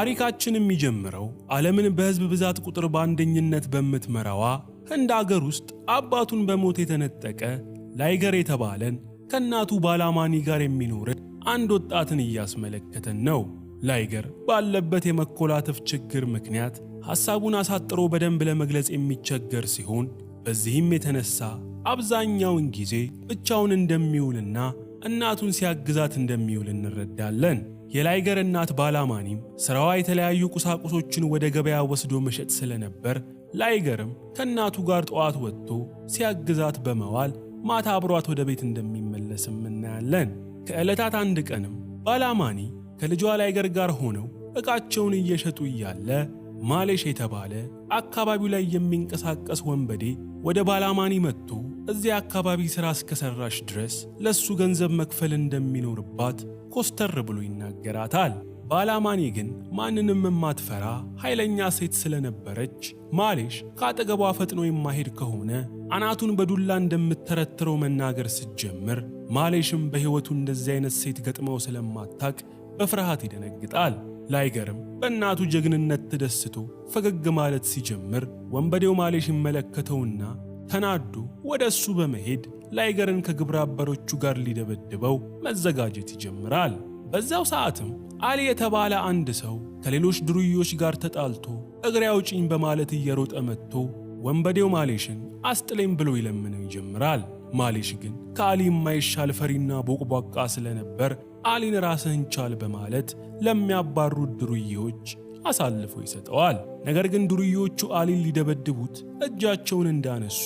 ታሪካችን የሚጀምረው ዓለምን በሕዝብ ብዛት ቁጥር በአንደኝነት በምትመራዋ ህንድ አገር ውስጥ አባቱን በሞት የተነጠቀ ላይገር የተባለን ከእናቱ ባላማኒ ጋር የሚኖርን አንድ ወጣትን እያስመለከተን ነው። ላይገር ባለበት የመኮላተፍ ችግር ምክንያት ሐሳቡን አሳጥሮ በደንብ ለመግለጽ የሚቸገር ሲሆን፣ በዚህም የተነሳ አብዛኛውን ጊዜ ብቻውን እንደሚውልና እናቱን ሲያግዛት እንደሚውል እንረዳለን። የላይገር እናት ባላማኒም ስራዋ የተለያዩ ቁሳቁሶችን ወደ ገበያ ወስዶ መሸጥ ስለነበር፣ ላይገርም ከእናቱ ጋር ጠዋት ወጥቶ ሲያግዛት በመዋል ማታ አብሯት ወደ ቤት እንደሚመለስም እናያለን። ከዕለታት አንድ ቀንም ባላማኒ ከልጇ ላይገር ጋር ሆነው ዕቃቸውን እየሸጡ እያለ ማሌሽ የተባለ አካባቢው ላይ የሚንቀሳቀስ ወንበዴ ወደ ባላማኒ መጥቶ እዚያ አካባቢ ሥራ እስከሠራሽ ድረስ ለሱ ገንዘብ መክፈል እንደሚኖርባት ኮስተር ብሎ ይናገራታል። ባላማኒ ግን ማንንም የማትፈራ ኃይለኛ ሴት ስለነበረች ማሌሽ ከአጠገቧ ፈጥኖ የማይሄድ ከሆነ አናቱን በዱላ እንደምትተረትረው መናገር ስትጀምር፣ ማሌሽም በሕይወቱ እንደዚህ አይነት ሴት ገጥመው ስለማታቅ በፍርሃት ይደነግጣል። ላይገርም በእናቱ ጀግንነት ተደስቶ ፈገግ ማለት ሲጀምር ወንበዴው ማሌሽ ይመለከተውና ተናዶ ወደ እሱ በመሄድ ላይገርን ከግብረ አበሮቹ ጋር ሊደበድበው መዘጋጀት ይጀምራል። በዚያው ሰዓትም አሊ የተባለ አንድ ሰው ከሌሎች ዱርዬዎች ጋር ተጣልቶ እግሬ አውጪኝ በማለት እየሮጠ መጥቶ ወንበዴው ማሌሽን አስጥለኝ ብሎ ይለምነው ይጀምራል። ማሌሽ ግን ከአሊ የማይሻል ፈሪና ቦቅቧቃ ስለነበር አሊን ራስህን ቻል በማለት ለሚያባሩት ዱርዬዎች አሳልፎ ይሰጠዋል። ነገር ግን ዱርዬዎቹ አሊን ሊደበድቡት እጃቸውን እንዳነሱ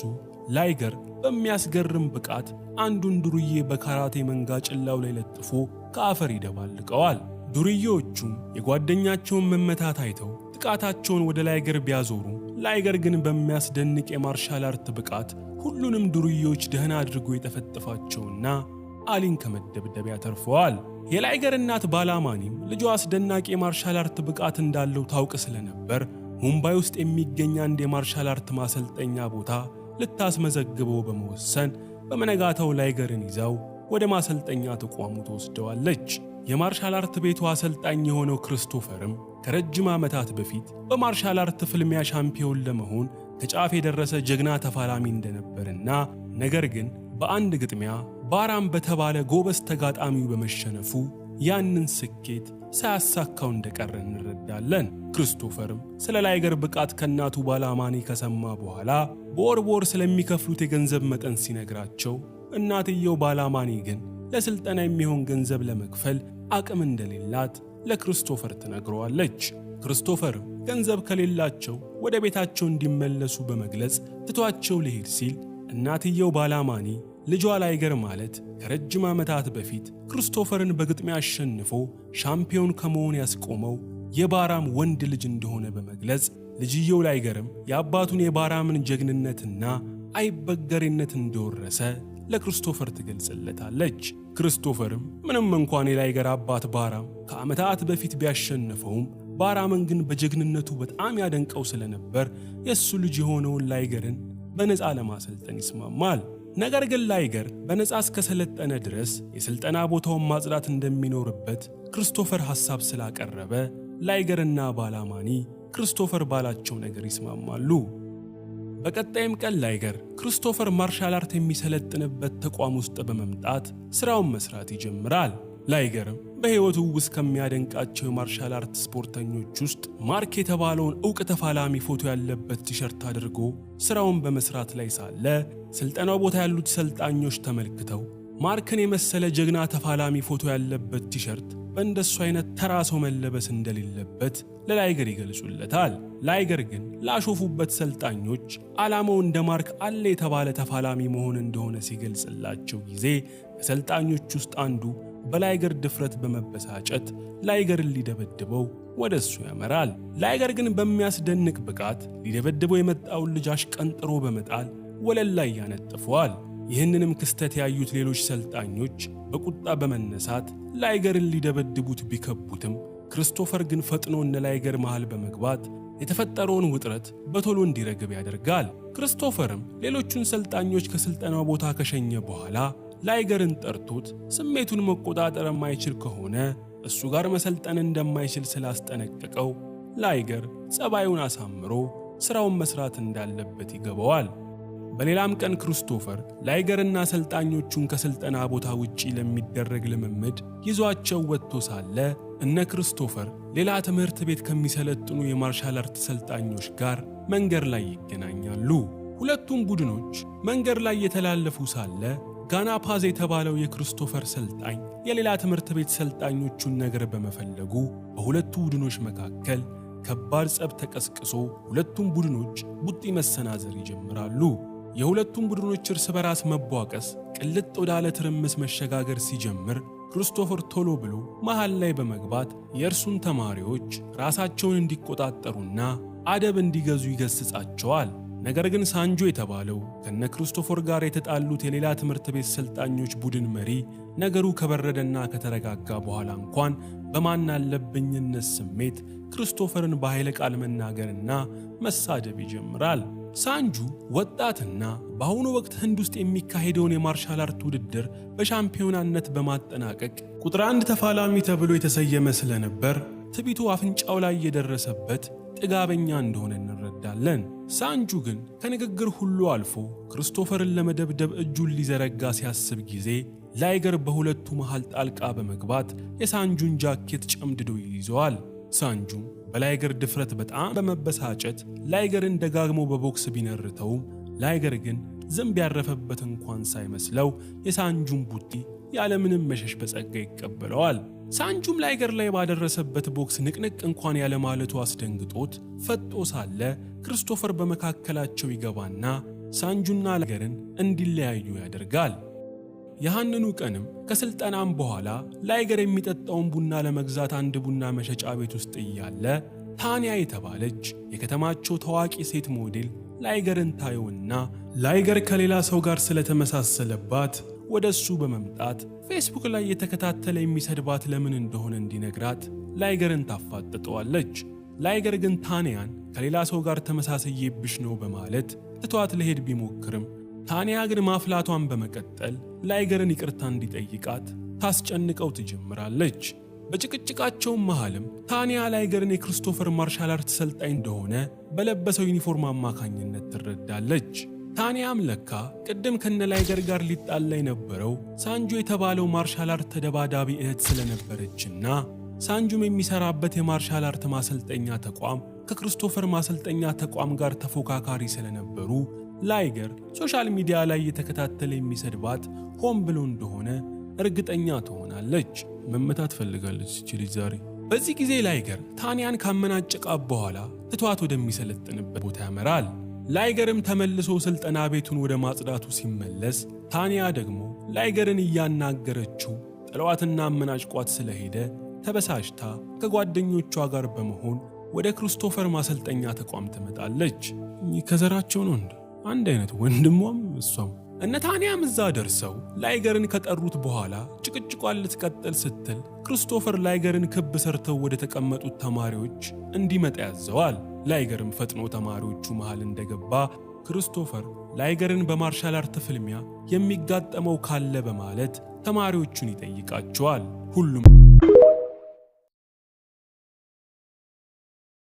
ላይገር በሚያስገርም ብቃት አንዱን ዱርዬ በካራቴ መንጋ ጭላው ላይ ለጥፎ ከአፈር ይደባልቀዋል። ዱርዬዎቹም የጓደኛቸውን መመታት አይተው ጥቃታቸውን ወደ ላይገር ቢያዞሩ፣ ላይገር ግን በሚያስደንቅ የ martial art ብቃት ሁሉንም ዱርዬዎች ደህና አድርጎ የጠፈጠፋቸውና አሊን ከመደብደብ ያተርፈዋል። የላይገር እናት ባላማኒም ልጇ አስደናቂ የ martial art ብቃት እንዳለው ታውቅ ስለነበር ሙምባይ ውስጥ የሚገኝ አንድ የ martial art ማሰልጠኛ ቦታ ልታስመዘግበው በመወሰን በመነጋታው ላይገርን ይዛው ወደ ማሰልጠኛ ተቋሙ ትወስደዋለች። የ martial art ቤቱ አሰልጣኝ የሆነው ክርስቶፈርም ከረጅም ዓመታት በፊት በ martial art ፍልሚያ ሻምፒዮን ለመሆን ከጫፍ የደረሰ ጀግና ተፋላሚ እንደነበርና ነገር ግን በአንድ ግጥሚያ ባራም በተባለ ጎበዝ ተጋጣሚው በመሸነፉ ያንን ስኬት ሳያሳካው እንደቀረ እንረዳለን። ክርስቶፈርም ስለ ላይገር ብቃት ከእናቱ ባላማኒ ከሰማ በኋላ በወር በወር ስለሚከፍሉት የገንዘብ መጠን ሲነግራቸው፣ እናትየው ባላማኒ ግን ለስልጠና የሚሆን ገንዘብ ለመክፈል አቅም እንደሌላት ለክርስቶፈር ትነግረዋለች። ክርስቶፈርም ገንዘብ ከሌላቸው ወደ ቤታቸው እንዲመለሱ በመግለጽ ትቷቸው ሊሄድ ሲል እናትየው ባላማኒ ልጇ ላይገር ማለት ከረጅም ዓመታት በፊት ክርስቶፈርን በግጥሚያ አሸንፎ ሻምፒዮን ከመሆን ያስቆመው የባራም ወንድ ልጅ እንደሆነ በመግለጽ ልጅየው ላይገርም የአባቱን የባራምን ጀግንነትና አይበገሬነት እንደወረሰ ለክርስቶፈር ትገልጽለታለች። ክርስቶፈርም ምንም እንኳን የላይገር አባት ባራም ከዓመታት በፊት ቢያሸንፈውም ባራምን ግን በጀግንነቱ በጣም ያደንቀው ስለነበር የእሱ ልጅ የሆነውን ላይገርን በነፃ ለማሰልጠን ይስማማል። ነገር ግን ላይገር በነፃ እስከሰለጠነ ድረስ የሥልጠና ቦታውን ማጽዳት እንደሚኖርበት ክርስቶፈር ሐሳብ ስላቀረበ ላይገርና ባላማኒ ክርስቶፈር ባላቸው ነገር ይስማማሉ። በቀጣይም ቀን ላይገር ክርስቶፈር martial art የሚሰለጥንበት ተቋም ውስጥ በመምጣት ስራውን መስራት ይጀምራል። ላይገርም በሕይወቱ ውስጥ ከሚያደንቃቸው የ martial art ስፖርተኞች ውስጥ ማርክ የተባለውን ዕውቅ ተፋላሚ ፎቶ ያለበት ቲሸርት አድርጎ ስራውን በመስራት ላይ ሳለ ስልጠናው ቦታ ያሉት ሰልጣኞች ተመልክተው ማርክን የመሰለ ጀግና ተፋላሚ ፎቶ ያለበት ቲሸርት በእንደሱ አይነት ተራ ሰው መለበስ እንደሌለበት ለላይገር ይገልጹለታል። ላይገር ግን ላሾፉበት ሰልጣኞች ዓላማው እንደ ማርክ አለ የተባለ ተፋላሚ መሆን እንደሆነ ሲገልጽላቸው ጊዜ ከሰልጣኞች ውስጥ አንዱ በላይገር ድፍረት በመበሳጨት ላይገርን ሊደበድበው ወደ እሱ ያመራል። ላይገር ግን በሚያስደንቅ ብቃት ሊደበድበው የመጣውን ልጅ አሽቀንጥሮ በመጣል ወለል ላይ ያነጥፈዋል። ይህንንም ክስተት ያዩት ሌሎች ሰልጣኞች በቁጣ በመነሳት ላይገርን ሊደበድቡት ቢከቡትም ክርስቶፈር ግን ፈጥኖ እነ ላይገር መሃል በመግባት የተፈጠረውን ውጥረት በቶሎ እንዲረግብ ያደርጋል። ክርስቶፈርም ሌሎቹን ሰልጣኞች ከስልጠናው ቦታ ከሸኘ በኋላ ላይገርን ጠርቶት ስሜቱን መቆጣጠር የማይችል ከሆነ እሱ ጋር መሰልጠን እንደማይችል ስላስጠነቀቀው ላይገር ጸባዩን አሳምሮ ሥራውን መስራት እንዳለበት ይገባዋል። በሌላም ቀን ክርስቶፈር ላይገርና አሰልጣኞቹን ከስልጠና ቦታ ውጪ ለሚደረግ ልምምድ ይዟቸው ወጥቶ ሳለ እነ ክርስቶፈር ሌላ ትምህርት ቤት ከሚሰለጥኑ የ martial art ሰልጣኞች ጋር መንገድ ላይ ይገናኛሉ። ሁለቱም ቡድኖች መንገድ ላይ እየተላለፉ ሳለ ጋናፓዝ የተባለው የክርስቶፈር ሰልጣኝ የሌላ ትምህርት ቤት ሰልጣኞቹን ነገር በመፈለጉ በሁለቱ ቡድኖች መካከል ከባድ ጸብ ተቀስቅሶ ሁለቱም ቡድኖች ቡጢ መሰናዘር ይጀምራሉ። የሁለቱም ቡድኖች እርስ በራስ መቧቀስ ቅልጥ ወዳለ ትርምስ መሸጋገር ሲጀምር ክርስቶፈር ቶሎ ብሎ መሃል ላይ በመግባት የእርሱን ተማሪዎች ራሳቸውን እንዲቆጣጠሩና አደብ እንዲገዙ ይገስጻቸዋል። ነገር ግን ሳንጆ የተባለው ከነ ክርስቶፈር ጋር የተጣሉት የሌላ ትምህርት ቤት ሰልጣኞች ቡድን መሪ ነገሩ ከበረደና ከተረጋጋ በኋላ እንኳን በማናለብኝነት ስሜት ክርስቶፈርን በኃይለ ቃል መናገርና መሳደብ ይጀምራል። ሳንጁ ወጣትና በአሁኑ ወቅት ህንድ ውስጥ የሚካሄደውን የ martial art ውድድር በሻምፒዮናነት በማጠናቀቅ ቁጥር አንድ ተፋላሚ ተብሎ የተሰየመ ስለነበር ትቢቱ አፍንጫው ላይ የደረሰበት ጥጋበኛ እንደሆነ እንረዳለን። ሳንጁ ግን ከንግግር ሁሉ አልፎ ክርስቶፈርን ለመደብደብ እጁን ሊዘረጋ ሲያስብ ጊዜ ላይገር በሁለቱ መሃል ጣልቃ በመግባት የሳንጁን ጃኬት ጨምድዶ ይይዘዋል። ሳንጁም በላይገር ድፍረት በጣም በመበሳጨት ላይገርን ደጋግሞ በቦክስ ቢነርተውም ላይገር ግን ዝንብ ያረፈበት እንኳን ሳይመስለው የሳንጁን ቡጢ ያለምንም መሸሽ በጸጋ ይቀበለዋል። ሳንጁም ላይገር ላይ ባደረሰበት ቦክስ ንቅንቅ እንኳን ያለማለቱ አስደንግጦት ፈጦ ሳለ ክርስቶፈር በመካከላቸው ይገባና ሳንጁና ላይገርን እንዲለያዩ ያደርጋል። ያንኑ ቀንም ከስልጠናም በኋላ ላይገር የሚጠጣውን ቡና ለመግዛት አንድ ቡና መሸጫ ቤት ውስጥ እያለ ታንያ የተባለች የከተማቸው ታዋቂ ሴት ሞዴል ላይገርን ታየውና ላይገር ከሌላ ሰው ጋር ስለተመሳሰለባት ወደ እሱ በመምጣት ፌስቡክ ላይ እየተከታተለ የሚሰድባት ለምን እንደሆነ እንዲነግራት ላይገርን ታፋጥጠዋለች። ላይገር ግን ታንያን ከሌላ ሰው ጋር ተመሳስዬብሽ ነው በማለት ትቷት ለመሄድ ቢሞክርም ታንያ ግን ማፍላቷን በመቀጠል ላይገርን ይቅርታ እንዲጠይቃት ታስጨንቀው ትጀምራለች። በጭቅጭቃቸው መሃልም ታንያ ላይገርን የክሪስቶፈር martial art ሰልጣኝ እንደሆነ በለበሰው ዩኒፎርም አማካኝነት ትረዳለች። ታንያም ለካ ቅድም ከነ ላይገር ጋር ሊጣላ የነበረው ሳንጁ የተባለው martial art ተደባዳቢ እህት ስለነበረችና ሳንጁም የሚሰራበት የ martial art ማሰልጠኛ ተቋም ከክሪስቶፈር ማሰልጠኛ ተቋም ጋር ተፎካካሪ ስለነበሩ ላይገር social media ላይ እየተከታተለ የሚሰድባት ሆን ብሎ እንደሆነ እርግጠኛ ትሆናለች። መመታት ፈልጋለች እቺ ልጅ ዛሬ። በዚህ ጊዜ ላይገር ታንያን ካመናጨቃት በኋላ ትቷት ወደሚሰለጥንበት ቦታ ያመራል። ላይገርም ተመልሶ ስልጠና ቤቱን ወደ ማጽዳቱ ሲመለስ ታንያ ደግሞ ላይገርን እያናገረችው ጥሏትና አመናጭቋት ስለሄደ ተበሳጭታ ከጓደኞቿ ጋር በመሆን ወደ ክርስቶፈር ማሰልጠኛ ተቋም ትመጣለች። ከዘራቸው ነው እንዴ? አንድ አይነት ወንድሟም እሷም። እነ ታንያም እዛ ደርሰው ላይገርን ከጠሩት በኋላ ጭቅጭቋን ልትቀጥል ስትል ክርስቶፈር ላይገርን ክብ ሰርተው ወደ ተቀመጡት ተማሪዎች እንዲመጣ ያዘዋል። ላይገርም ፈጥኖ ተማሪዎቹ መሃል እንደገባ ክርስቶፈር ላይገርን በ martial art ፍልሚያ የሚጋጠመው ካለ በማለት ተማሪዎቹን ይጠይቃቸዋል። ሁሉም